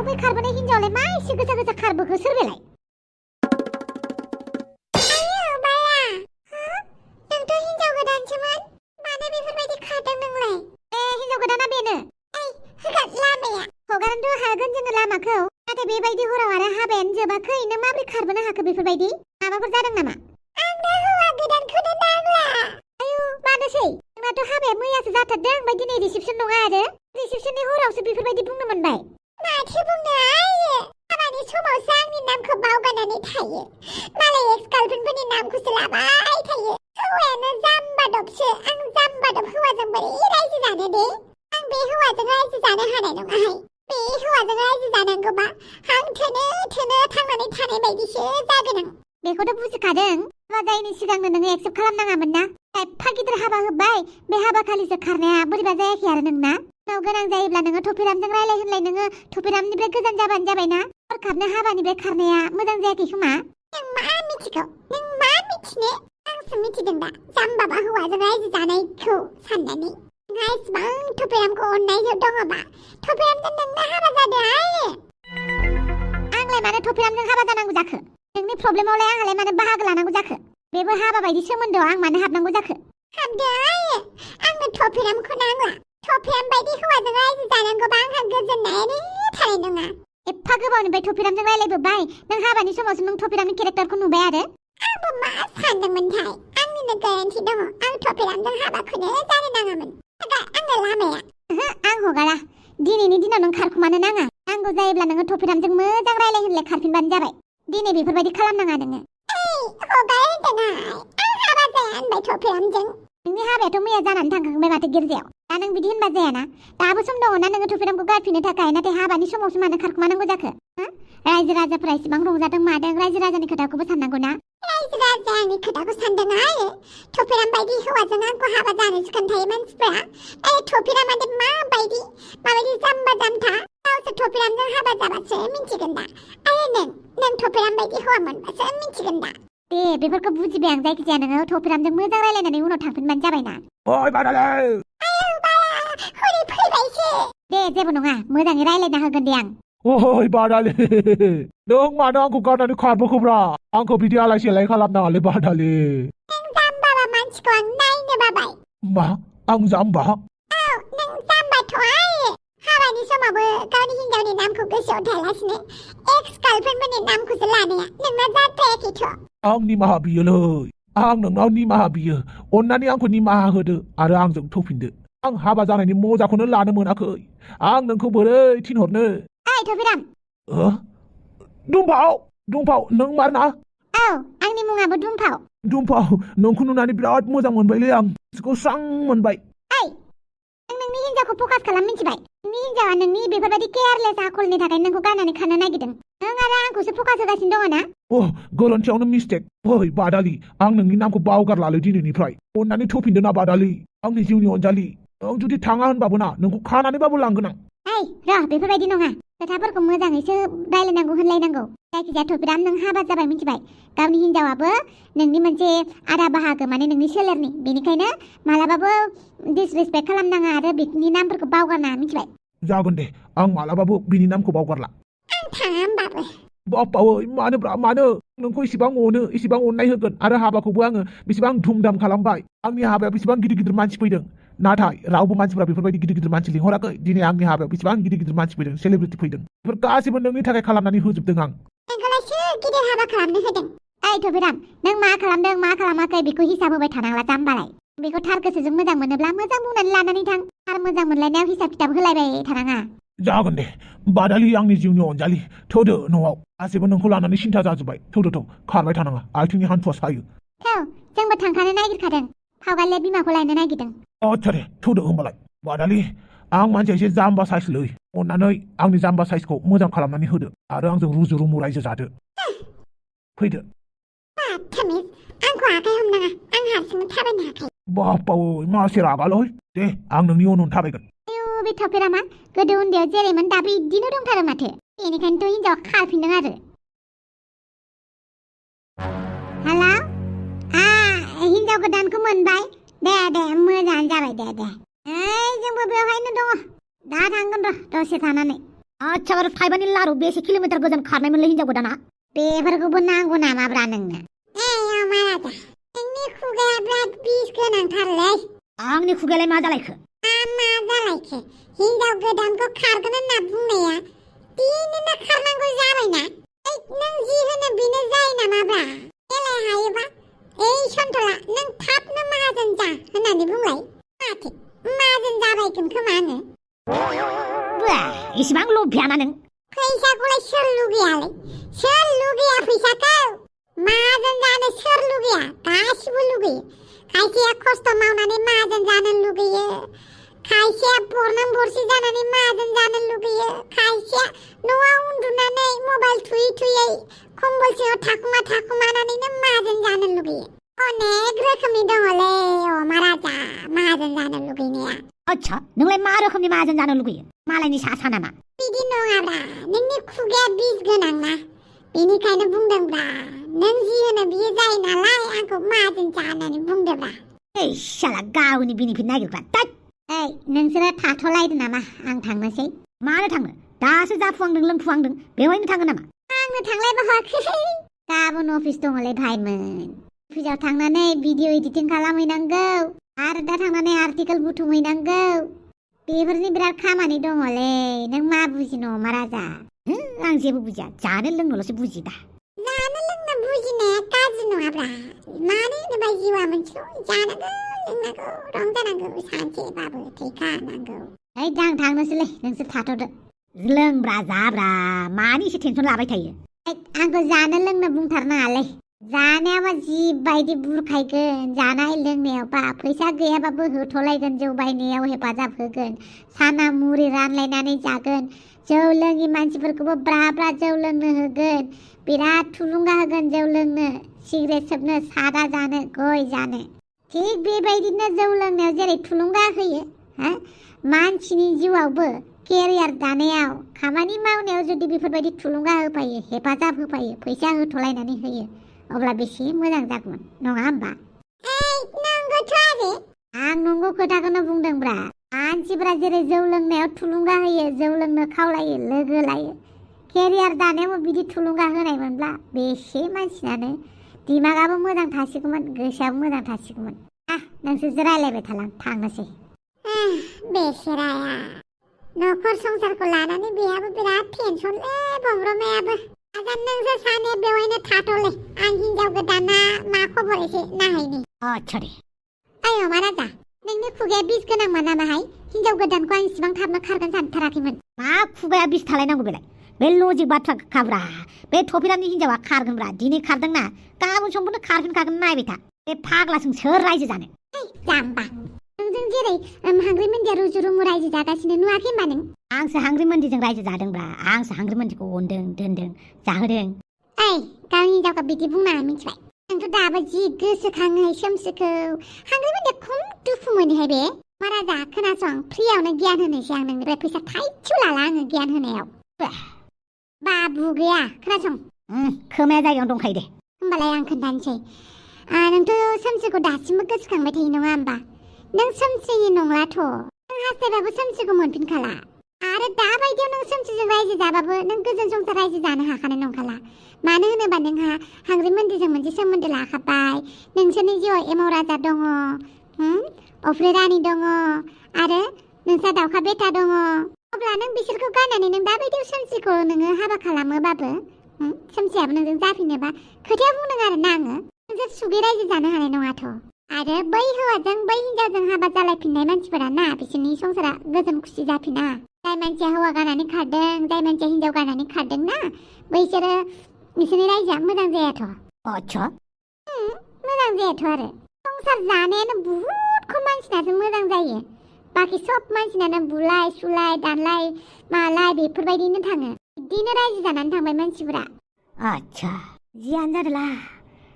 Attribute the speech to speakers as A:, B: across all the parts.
A: बै खारबोनाय हिनजावलाय मा एसे गोसा गोसा खारबोखो सोर बेलाय? आयौ बाया, नोंथ' हिनजाव गोदानसोमोन, मानो बेफोरबायदि खारदों नोंलाय? हिनजाव गोदाना बेनो। होगोन लामाया। हगारनोथ' हागोन जोङो लामाखौ, नाथाय बेबायदि हराव आरो हाबायानो जोबाखै, नों माबोरै खारबोनो हाखो बेफोरबायदि? माबाफोर जादों नामा? आंनो हौवा गोदानखौनो नांला। आयौ मानोसै? नोंनाथ' हाबाया मैयासो जाथारदों, ओमफ्राय दिनै रिसेपसन नङा आरो? रिसेपसननि हरावसो बेफोरबायदि बुंनो मोनबाय। माथो बुंनो आइयो, हाबानि समावसो आंनि नामखौ बावगारनानै थायो। मालाय एक्स गार्लफ्रेन्डफोरनि नामखौसो लाबाय थायो। हौवायानो जाम्बादबसो, आं जाम्बादब हौवाजों बोरै रायजो जानो दे? आं बे हौवाजों रायजो जानो हानाय नङाहाय। बे हौवाजों रायजो जानांगौबा हां थोनो थोनो थांनानै थानाय बायदिसो जागोन आं। बेखौथ' बुजिखादों, हाबा जायैनि सिगांनो नोङो एक्सेप्ट खालामनाङामोन ना? एफा गिदिर हाबा होबाय, बे हाबा खालिसो खारनाया बोरैबा जायाखै आरो नोंना? उनाव गोनां जायोब्ला नोङो थफिरामजों रायलाय होनलाय नोङो थफिरामनिफ्राय गोजान जाबानो जाबायना? हरखाबनो हाबानिफ्राय खारनाया मोजां जायाखै खोमा? नों मा मिथिगौ? नों मा मिथिनो? आंसो मिथिदों दा जाम्बाबा हौवाजों रायजो जानायखौ साननानै। नोंहा इसिबां थफिरामखौ अननाय दङबा थफिरामजों नोंना हाबा जादो आइयो। आंलाय मानो थफिरामजों हाबा जानांगौ जाखो? नोंनि प्रब्लेमावलाय आंहालाय मानो बाहागो लानांगौ जाखो? बेबो हाबा बायदि सोमोन्दोआव आं मानो हाबनांगौ जाखो? हाबदो आइयो, आंनो थफिरामखौ नांला। थफिराम बायदि हौवाजों रायजो जानांगौबा आंहा गोजोननायानो थानाय नङा। एफा गोबावनिफ्राय थफिरामजों रायलायबोबाय, नों हाबानि समावसो नों थफिरामनि केरेक्टारखौ नुबाय आरो? आंबो मा सानदोंमोनथाय, आंनिनो गोरोन्थि दङ, आं थफिरामजों हाबाखौनो जानो नाङामोन। आंनो लामाया। आं हगारा, दिनैनि दिनाव नों खारखुमानो नाङा। नांगौ जायोब्ला नोङो थफिरामजों मोजां रायलाय होनलाय खारफिनबानो जाबाय। दिनै बेफोरबायदि खालामनाङा नोङो। हगार होदोंहाय, आं हाबा जाया होनबाय थफिरामजों। नोंनि हाबायाथ' मैया जानानै थांखांबाय माथो गिर्जायाव। दा नों बिदि होनबा जायाना? दाबो सम दङ ना नोङो थफिरामखौ गारफिननो थाखाय, नाथाय हाबानि समावसो मानो खारखुमानांगौ जाखो? रायजो राजाफोरा इसिबां रंजादों मादों, रायजो राजानि खोथाखौबो साननांगौ ना? रायजो राजानि खोथाखौ सानदों आइयो। थफिराम बायदि हौवाजों आंखौ हाबा जानोसो खोन्थायो मानसिफोरा। थफिरामादे माबायदि जाम्बा जाम्था, गावसोर थफिरामजों हाबा जाबासो मिन्थिगोन दा। आरो नों थफिराम बायदि हौवा मोनबासो मिन्थिगोन दा। दे बेफोरखौ बुजिबाय आं, जायखिजाया नोङो थफिरामजों मोजां रायलायनानै उनाव थांफिनबानो जाबायना।
B: ओइ बादाले!
A: आयौ बाया, हरै फैबायसो। दे जेबो नङा, मोजाङै रायलायना होगोन दे आं।
B: ओइ बादाले! नों मानो आंखौ गारनानै खारबोखोब्रा? आंखौ बिदि आलाय सिलाय खालामनाङालै बादाले।
A: नों जाम्बाबा मानसिखौ आं नायनो बाबाय।
B: मा? आं जाम्बा?
A: औ, नों जाम्बाथ' आइयो। हाबानि समावबो गावनि हिनजावनि नामखौ गोसोआव थायालासिनो एक्स गार्लफ्रेन्डफोरनि नामखौसो लानाया नोंना जाद्रायाखैथ'।
B: आं निमाहा बियोलै। आं नोंनाव निमाहा बियो। अन्नानै आंखौ निमाहा होदो आरो आंजों थौफिनदो। आं हाबा जानायनि मजाखौनो लानो मोनाखै। आं नोंखौ बोरै थिनहरनो?
A: ओइ थफिराम!
B: दुम्पाव, नों मारना?
A: औ, आंनि मुङाबो दुम्पाव।
B: दुम्पाव, नोंखौ नुनानै बिराद मोजां मोनबायलै आं। गोसोखौ स्रां मोनबाय।
A: ओइ, नों नोंनि हिनजावखौ फकास खालाम मिथिबाय? नोंनि हिनजावा नोंनि बेफोरबायदि केयारलेस आखलनि थाखाय नोंखौ गारनानै खारनो नागिरदों। नों आरो आंखौसो फकास होगासिनो दङ ना?
B: गोरोन्थियावनो मिस्टेक। ओइ बादालि, आं नोंनि नामखौ बावगारलालै दिनैनिफ्राय। अन्नानै थौफिनदो ना बादालि, आंनि जिउनि अनजालि। नों जुदि थाङा होनबाबो ना, नोंखौ खानानैबाबो लांगोन आं।
A: ओइ र', बेफोरबायदि नङा। खोथाफोरखौ मोजाङैसो रायलायनांगौ होनलायनांगौ। जायखिजाया थफिराम, नों हाबा जाबाय मिथिबाय? गावनि हिनजावाबो नोंनि मोनसे आधा बाहागो, माने नोंनि सोलेरनि। बेनिखायनो मालाबाबो डिसरेसपेक्ट खालामनाङा आरो बिनि नामफोरखौ बावगारनाङा मिथिबाय?
B: जागोन दे, आं मालाबाबो बिनि नामखौ बावगारला।
A: आं थाङा होमबाबो।
B: बाप्पावै, मानोब्रा मानो? नोंखौ इसिबां अनो, इसिबां अननाय होगोन आरो हाबाखौबो आङो बेसेबां धुमधाम खालामबाय। आंनि हाबायाव बेसेबां गिदिर गिदिर मानसि फैदों, नाथाय रावबो मानसिफ्रा बेफोरबायदि गिदिर गिदिर मानसि लिंहराखै। दिनै आंनि हाबायाव बेसेबां गिदिर गिदिर मानसि फैदों, सेलिब्रिटि फैदों। बेफोर गासैबो नोंनि थाखाय खालामनानै होजोबदों आं।
A: नोंखौलाय सोर गिदिर हाबा खालामनो होदों? ओइ थफिराम, नों मा खालामदों मा खालामाखै बेखौ हिसाब होबाय थानांला जाम्बालाय। बेखौ थार गोसोजों मोजां मोनोब्ला मोजां बुंनानै लानानै थां। थार मोजां मोनलायनायाव हिसाब खिथाब होलायबाय थानाङा।
B: जागोन दे बादालि, आंनि जिउनि अनजालि। थौदो न'आव, गासैबो नोंखौ लानानै सिन्था जाजोब्बाय। थौदो, खारबाय थानाङा, आथिंनि हान्थुआ सायो।
A: थौ, जोंबो थांखानो नागिरखादों। फावगालिया बिमाखौ लायनो नागिरदों।
B: आच्छा दे, थौदो होमबालाय। बादालि, आं मानसिया एसे जाम्बा साइसलै। अन्नानै आंनि जाम्बा साइसखौ मोजां खालामनानै होदो आरो आंजों रुजु रुमु रायजो जादो। फैदो।
A: आंखौ आखाइ हमनाङा, आं हारसिंनो थाबायनो हाखायो।
B: बाप्पावै, मासे रागालै। दे, आं नोंनि उन थाबायगोन।
A: आयौ, बे थफिरामा गोदो उन्दैयाव जेरैमोन दाबो इदिनो दंथारो माथो। बेनिखायनोथ' हिनजावा खारफिनदों आरो। हेलौ, हिनजाव गोदानखौ मोनबाय? दे मोजाङानो जाबाय। दे जोंबो बेवहायनो दङ। दा थांगोन र' दसे थानानै।
C: आच्छा बारु थाइबानि लारु बेसे किल'मिटार गोजान खारनायमोनलै हिनजाव गोदाना?
A: बेफोरखौबो नांगौ नामाब्रा नोंनो? अमा राजा, नोंनि खुगाया बिराद बिस गोनांथारलै।
C: आंनि खुगायालाय मा जालायखो?
A: मा जालायखो? हिनजाव गोदानखौ खारगोन होनना बुंनाया दिनैनो खारनांगौ जाबायना? नों जि होनो बेनो जायो नामाब्रा? देलाय हायोबा सन्थला नों थाबनो माहाजोन जा होननानै बुंलाय। माथो माहाजोन जाबायगोन खोमा आङो।
C: इसिबां लभियाना नों?
A: फैसाखौलाय सोर लुगैयालै? सोर लुगैया फैसाखौ? माहाजोन जानो सोर लुगैया? गासिबो लुगैयो। खायसेया खस्थ' मावनानै माहाजोन जानो लुगैयो, खायसेया बरनाम बरसि जानानै माहाजोन जानो लुगैयो, खायसेया न'आव उन्दुनानै मबाइल थुयै थुयै कम्बल सिङाव थाखुमानानैनो माहाजोन जानो लुगैयो। अनेक रोखोमनि दङलै अमा राजा माहाजोन जानो लुगैनाया।
C: आच्छा नोंलाय मा रोखोमनि माहाजोन जानो लुगैयो? मालायनि सा नामा?
A: बिदि नङाब्रा, नोंनि खुगाया बिस गोनां ना, बेनिखायनो बुंदोंब्रा। नों जि होनो बियो जायो नालाय आंखौ माहाजोन जा होननानै बुंदोब्रा।
C: साला गावनि बिनिफिट नागिरग्रा।
A: नोंसोरो थाथ'लायदो नामा? आं थांनोसै।
C: मानो थांनो? दासो जाफुहांदों लोंफुहांदों, बेवहायनो थाङो नामा?
A: आंनो थांलायबो हायाखै। गाबोन अफिस दङलै भाइमोन। अफिसाव थांनानै भिडिअ एडिटिं खालामहैनांगौ आरो दा थांनानै आर्टिकेल बुथुमहैनांगौ। बेफोरनि बिराद खामानि दङलै। नों मा बुजिनो अमा राजा?
C: आं जेबो बुजिया, जानो लोंनोल'सो बुजियो दा।
A: जानो लोंनो बुजिनाया गाज्रि नङाब्रा। मानो होनोबा जिउआ मोनसेल', जानांगौ लोंनांगौ रंजानांगौ, सानसेबाबो थैखानांगौ।
C: आं थांनोसैलै, नोंसोर थाथ'दो। लोंब्रा जाब्रा, मानि एसे टेनसन लाबाय थायो?
A: आंखौ जानो लोंनो बुंथारनाङालै। जानायाबा जिबायदि बुरखायगोन, जानाय लोंनायावबा फैसा गैयाबाबो होथ'लायगोन, जौ बायनायाव हेफाजाब होगोन, साना मुरि रानलायनानै जागोन, जौ लोङि मानसिफोरखौबो ब्रा ब्रा जौ लोंनो होगोन, बिराद थुलुंगा होगोन जौ लोंनो, सिगारेट सोबनो, सादा जानो, गय जानो। थिग बेबायदिनो जौ लोंनायाव जेरै थुलुंगा होयो, मानसिनि जिउआवबो केरियार दानायाव, खामानि मावनायाव जुदि बेफोरबायदि थुलुंगा होफायो, हेफाजाब होफायो, फैसा होथ'लायनानै होयो, अब्ला बेसे मोजां जागौमोन, नङा होमबा? नंगौथ' आरो। आं नंगौ खोथाखौनो बुंदोंब्रा। मानसिफोरा जेरै जौ लोंनायाव थुलुंगा होयो, जौ लोंनो खावलायो, लोगो लायो, केरियार दानायावबो बिदि थुलुंगा होनायमोनब्ला बेसे मानसिनानो दिमागाबो मोजां थासिगौमोन, गोसोआबो मोजां थासिगौमोन। नोंसोरजों रायलायबाय थालां, थांनोसै। बेसेराया न'खर संसारखौ लानानै बेहाबो बिराद टेनसनलै बंग्रमायाबो। नोंसोर सानै बेवहायनो थाथ'लै, आं हिनजाव गोदाना मा खबर एसे नायहैनि।
C: आच्छा दे।
A: अमा राजा, नोंनि खुगाया बिस गोनांमोन नामाहाय? हिनजाव गोदानखौ आं इसिबां थाबनो खारगोन सानथाराखैमोन।
C: मा खुगाया बिस थालायनांगौ बेलाय? बे लजिक बाथ्रा खाब्रा। बे थफिरामनि हिनजावा खारगोनब्रा। दिनै खारदोंना, गाबोन समफोरनो खारगोन नायबाय था। बे फाग्लाजों सोर रायजो जानो?
A: जाम्बा, नोंजों जेरै हांग्रि मोन्दिया रुजु रुमु रायजो जागासिनो, नुवाखै होनबा नों?
C: आंसो हांग्रि मोन्दिजों रायजो जादोंब्रा। आंसो हांग्रि मोन्दिखौ अनदों, दोनदों, जाहोदों।
A: गावनि हिनजावखौ बिदि बुंनाङा, मिथिबाय? नोंथ' दाबो जि गोसोखाङो सोमसोखौ। हांग्रि मोन्दिया खम दुखु मोनोहाय बे। मा राजा, खोनासं, फ्रियावनो गियान होनोसै आं नोंनिफ्राय। फैसा थाइसेबो लाला आङो गियान होनायाव। बाबु गैया, खोनासं।
C: खोमाया जायगायाव दंखायो दे।
A: होमबालाय आं खोन्थानोसै। नोंथ' सोमसोखौ दासिमबो गोसोखांबाय थायो नङा होमबा? नों सोमस्रिनि नंलाथ'। नों हास्थायबाबो सोमस्रिखौ मोनफिनखाला। आरो दाबायदियाव नों सोमस्रिजों रायजो जाबाबो नों गोजोन संसार रायजो जानो हाखानाय नंखाला। मानो होनोबा नोंहा हांग्रि मोन्दिजों मोनसे सोमोन्दो लाखाबाय। नोंसोरनि जिउआव एमाव राजा दङ, अफ्रि रानि दङ, आरो नोंसा दाउखा बेटा दङ। अब्ला नों बिसोरखौ गारनानै नों दाबायदियाव सोमस्रिखौ नोङो हाबा खालामोबाबो, सोमस्रियाबो नोंजों जाफिनोबा, खोथाया बुंदों आरोना आङो, नोंसोर सुगै रायजो जानो हानाय नङाथ'। आरो बै हौवाजों बै हिनजावजों हाबा जालायफिननाय मानसिफोरा ना, बिसोरनि संसारा गोजोन खुसि जाफिना। जाय मानसिया हौवा गारनानै खारदों, जाय मानसिया हिनजाव गारनानै खारदों ना, बिसोरनि रायजोआ मोजां जायाथ'।
C: आच्छा।
A: मोजां जायाथ' आरो। संसार जानायानो बुहुद खम मानसिनासो मोजां जायो। बाखि सब मानसिनानो बुलाय सुलाय दानलाय मालाय बेफोरबायदिनो थाङो। बिदिनो रायजो जानानै थांबाय मानसिफोरा।
C: आच्छा, जियानो जादोला,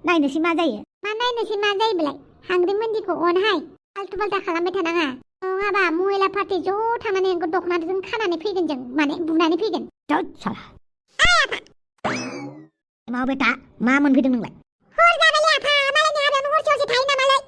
C: नायनोसै मा जायो।
A: मा नायनोसै मा जायो बेलाय? हांग्रि मोन्दिखौ अनहाय, आल्थु फाल्था खालामबाय थानाङा। नङाबा महिला पार्टि ज' थांनानै नोंखौ दख'नाजों खानानै फैगोन जों, माने बुनानै फैगोन। मा बेटा, मा मोनफैदों नोंलाय? हर जाबायलै आफा, मालायनि हाबायावनो हरसे हरसे थायो नामालाय?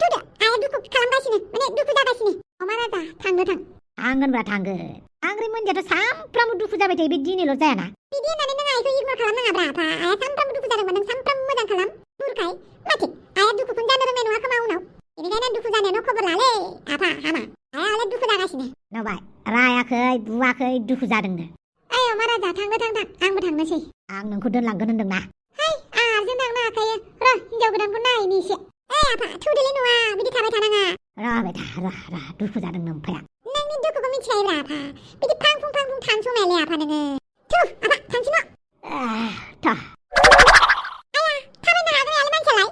A: थुदो, आया दुखु खालामगासिनो, माने दुखु जागासिनो। अमा राजा, थांनो थां।
C: थांगोनब्रा थांगोन। आंग्रि मोनदियाथ' सामफ्रामबो दुखु जाबाय थायो बे दिनैल' जायाना
A: बिदि होननानै नों आइखौ इगनर खालामनाङाब्रा आफा आइया सामफ्रामबो दुखु जादोंबा नों सामफ्रामबो मोजां खालाम बुरखाय माथो आइया दुखुखौनो जानो रोंनाय नङा खोमा उनाव बेनिखायनो दुखु जानायावनो खबर लालै आफा हामा आइयालाय दुखु जागासिनो
C: नुबाय रायाखै बुवाखै दुखु जादोंनो
A: ओइ अमा राजा थांनो थां आंबो थांनोसै
C: आं नोंखौ दोनलांगोन होनदोंना
A: है आहारजों थांनो हाखायो र' हिनजाव गोदानखौ नायनि एसे ओइ आफा थौदोलै नङा बिदि थाबाय थानाङा
C: राबाय था रा दुखु जादोंनो ओमफाया
A: नोंनि दुखुखौ मिथिखायोब्रा आफा बिदि फांफुं थानो समायालै आफा नोङो थु आफा थांसै न'
C: था
A: आया थाबायनो हागोन नालाय मानसियालाय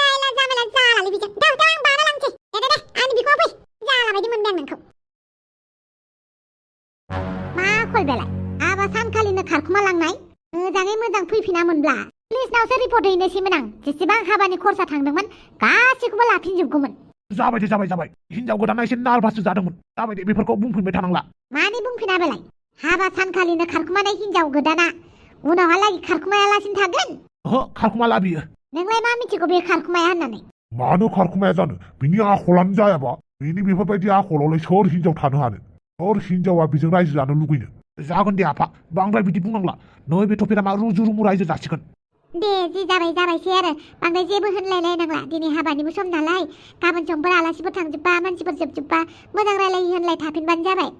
A: आइला जामाला जालालै बिजों दाव आं बाना लांसै दे आंनि बिखुङाव फै जाला बायदि मोनबाय आं नोंखौ
C: मा खल बेलाय हाबा सानखालिनो खारखुमा लांनाय मोजाङै मोजां फैफिनामोनब्ला पुलिसनावसो रिपर्ट हैनोसैमोन आं जेसेबां हाबानि खरसा थांदोंमोन गासैखौबो लाफिनजोबगौमोन
B: जाबाय हिनजाव गोदाना एसे नार्भाससो जादोंमोन जाबाय दे बेफोरखौ बुंफिनबाय थानांला
C: मानि बुंफिना बेलाय हाबा सानखालिनो खारखुमानाय हिनजाव गोदाना उनावहालागै खारखुमायालासिनो थागोन
B: ओहो खारखुमाला बियो
C: नोंलाय मा मिथिगौ बे खारखुमाया होननानै
D: मानो खारखुमाया जानो बिनि आखलानो जायाबा बिनि बेफोरबायदि आखलावलाय सोर हिनजाव थानो हानो सोर हिनजावा बेजों रायजो जानो लुगैनो
B: जागोन दे आफा बांद्राय बिदि बुंनांला नै बे थफेरा मा रुजु रुमु रायजो जासिगोन
A: दे जि जाबायसै आरो बांद्राय जेबो होनलायलायनांला दिनै हाबानिबो सम नालाय गाबोन समफोर आलासिफोर थांजोबबा मानसिफोर जोबजोबबा मोजां रायलाय होनलाय थाफिनबानो जाबाय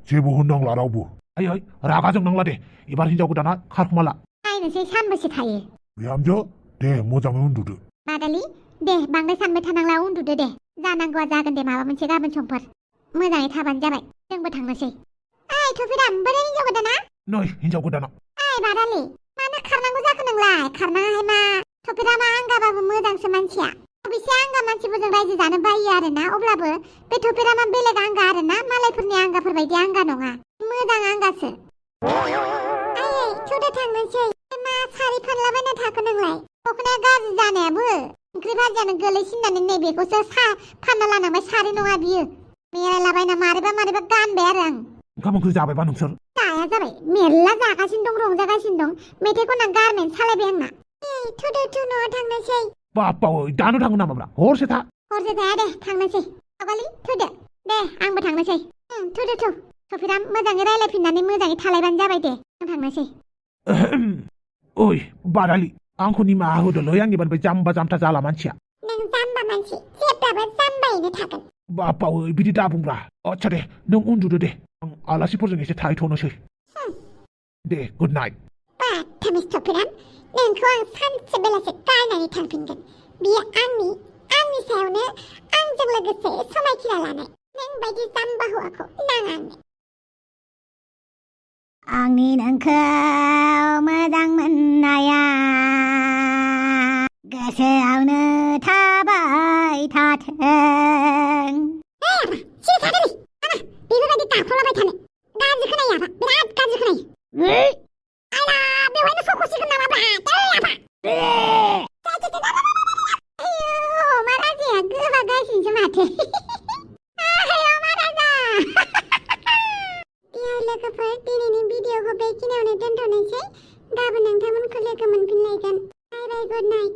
D: जेबो होननांला रावबो
B: ओइ रागा जोंनांला दे एबार हिनजाव गोदाना खारखुमाला
A: नायनोसै सानबेसे थायो
D: बिहामजो दे मोजाङै उन्दुदो
A: बादालि दे बांद्राय सानबाय थानांला उन्दुदो दे जानांगौआ जागोन दे माबा मोनसे गाबोन समफोर मोजाङै थाबानो जाबाय जोंबो थांनोसै ओइ थफिराम बोरै हिनजाव गोदाना
B: नै हिनजाव गोदाना
A: ओइ बादालि मानो खारनांगौ जाखो नोंलाय खारनाङाहाय मा थफिरामा आंगाबाबो मोजांसो मानसिया अबेसे आंगा मानसिफोरजों रायजो जानो बायो आरोना अब्लाबो बे थफिरामा बेलेग आंगा आरोना मालायफोरनि आंगाफोर बायदि आंगा नङा मोजां आंगासो आयै थौदो थांनोसै मा सारि फानलाबायना थाखो नोंलाय दख'नाया गाज्रि जानायाबो ओंख्रि भाजियानो गोलैसिननानै नैबेखौसो फानना लानांबाय सारि नङा बियो मेरायलाबायना मारैबा गानबाय आरो आं
B: ओंखाम ओंख्रि जाबायबा नोंसोर
A: जाया जाबाय मेरला जागासिनो दं रंजागासिनो दं मेथाइ खनना गारमेन्ट सालायबाय आंना थु न'आव थांनोसै
B: बाप्पा दानो थाङो नामाब्रा हरसे था
A: हरसे थाया दे थांनोसै अगालि थुदो दे आंबो थांनोसै थु सफिराम मोजाङै रायलायफिननानै मोजाङै थालायबानो जाबाय दे आं थांनोसै
B: ओइ बादालि आंखौ निमाहा होदोलै आंनिफ्राय जाम्बा जाम्था जाला मानसिया
A: नों जाम्बा मानसि जेब्लाबो जाम्बायैनो थागोन
B: बाप्पा बिदि दा बुंब्रा आच्छा दे नों उन्दुदो दे आं आलासिफोरजों एसे थाहैथ'नोसै दे गुड नाइट
A: थामिस थफिराम नोंखौ आं सानसे बेलासे गारनानै थांफिनगोन बियो आंनि सायावनो आंजों लोगोसे समायखिरा लानाय नों बायदि जाम्बा हौवाखौ नाङा आंनो
C: आंनि नोंखौ मोजां मोननाया गोसोआवनो थाबाय थाथों
A: बेफोरबायदि गाख्र'लाबाय थानो गाज्रि खोनायो आफा बिराद गाज्रि खोनायो आइला बेवहायनो सख'सिगोन नामाब्रा आफा अमा राजाया गोबागासिनोसो माथो अमा राजा लोगोफोर दिनैनि भिडिअखौ बेखिनियावनो दोनथ'नोसै गाबोन नोंथांमोनखौ लोगो मोनफिनलायगोन बाय गुड नाइट